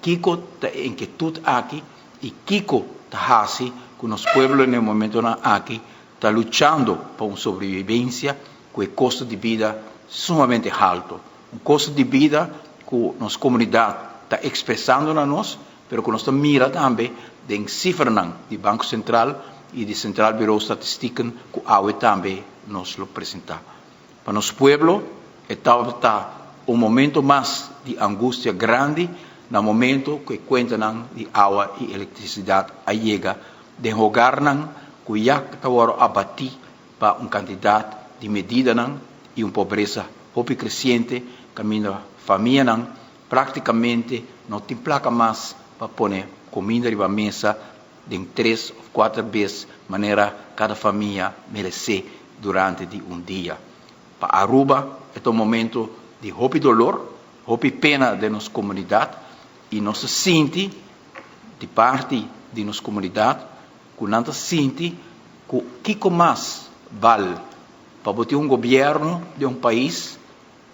Kiko ta e inquietud aki y kiko ta haci cu nos pueblo na e momentonan aki ta luchando pa un sobrevivencia cu e costo di bida sumamente halto. Un costo di bida cu nos comunidad ta expresando na nos, pero cu nos ta mira tambe den cifranan di Banco Central y di Centraal Bureau Statistieken cu awe tambe nos lo presenta. Pa nos pueblo e tabata un momento mas di angustia grandi na momento cu e cuentanan di awa y electricidad a yega den hogarnan cu ya ta wordo abati pa un cantidad di medidanan y un pobresa hopi creciente caminda famianan practicamente no tin placa mas pa pone cuminda riba mesa den tres of cuater bes manera cada famia merece durante di un dia. Pa Aruba e ta un momento di hopi dolor, hopi pena den nos comunidad y nos ta sinti di parti di nos comunidad cu nan ta sinti cu kico mas bal pa bo tin un gobierno den un pais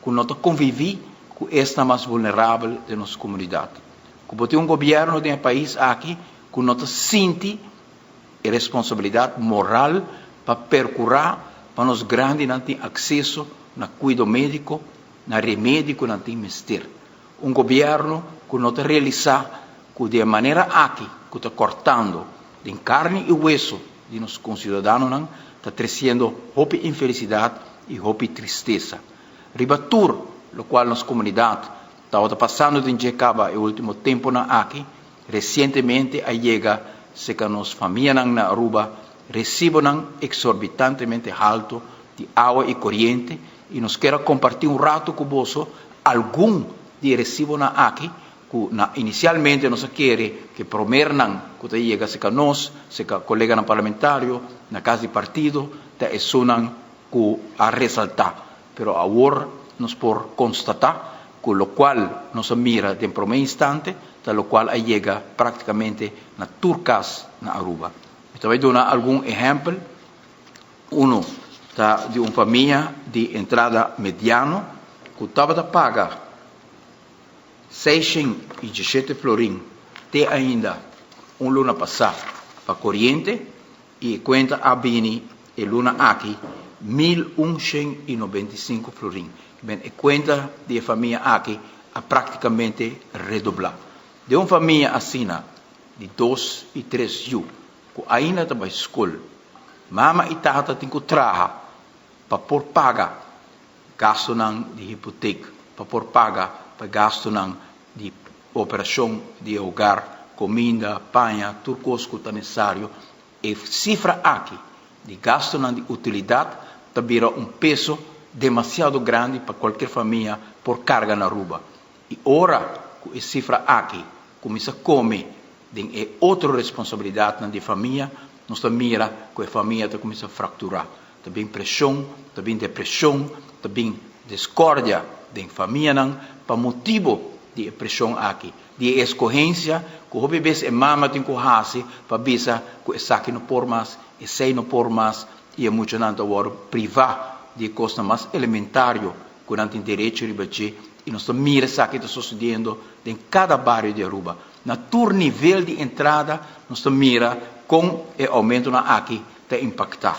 cu no ta convivi cu esnan mas vulnerabel den nos comunidad. Cu bo tin un gobierno den e pais aki cu no ta sinti e responsabilidad moral pa percura pa nos grandinan tin acceso na cuido medico, na remedi cu nan tin mester. Un gobierno cu no ta realisa cu di e manera aki cu ta cortando den carni y hueso di nos conciudadanonan ta treciendo hopi infelicidad y hopi tristesa. Riba tur locual nos comunidad tabata pasando den dje caba e ultimo temponan aki, recientemente a yega seca nos famianan na Aruba recibonan exorbitantemente halto di awa y coriente y nos kier a comparti un rato cu boso algun di e recibonan aki cu na inicialmente nos a kere cu e promernan cu ta yega seca nos, seca coleganan parlamentario, na cas di partido, ta esunnan cu a resalta. Pero awor nos por constata cu locual nos a mira den prome instante ta locual a yega practicamente na tur cas na Aruba. Mi ta bay duna algun ehempel. Uno ta di un famia di entrada mediano cu tabata paga 617 florin te ainda un luna pasa pa coriente y e cuenta a bini e luna aki 1195 florin. Ben, e cuenta di e famia aki a practicamente redobla. Di un famia asina di dos y tres yu cu ainda ta bay school, mama y tata tin cu traha pa por paga gastonan di hipoteek, pa por paga pa gastonan di operacion di hogar, cuminda, paña, tur cos cu ta necesario. E cifra aki di gastonan di utilidad ta bira un peso demasiado grandi pa cualkier famia por carga na Aruba. Y ora cu e cifra aki cuminsa come den e otro responsabilidadnan di famia, nos ta mira cu e famia ta cuminsa fractura. Ta bin presion, ta bin depresion, ta bin discordia den famianan pa motibo di e presion aki, di e escogencia cu hopi bes e mama tin cu haci pa bisa cu esaki no por mas, esey no por mas, y e muchanan ta wordo priva di e cosnan mas elementario cu nan tin derecho riba dje, y nos ta mira esaki ta sucediendo den cada bario di Aruba. Na tur nivel di entrada nos ta mira con e aumentonan aki ta impacta.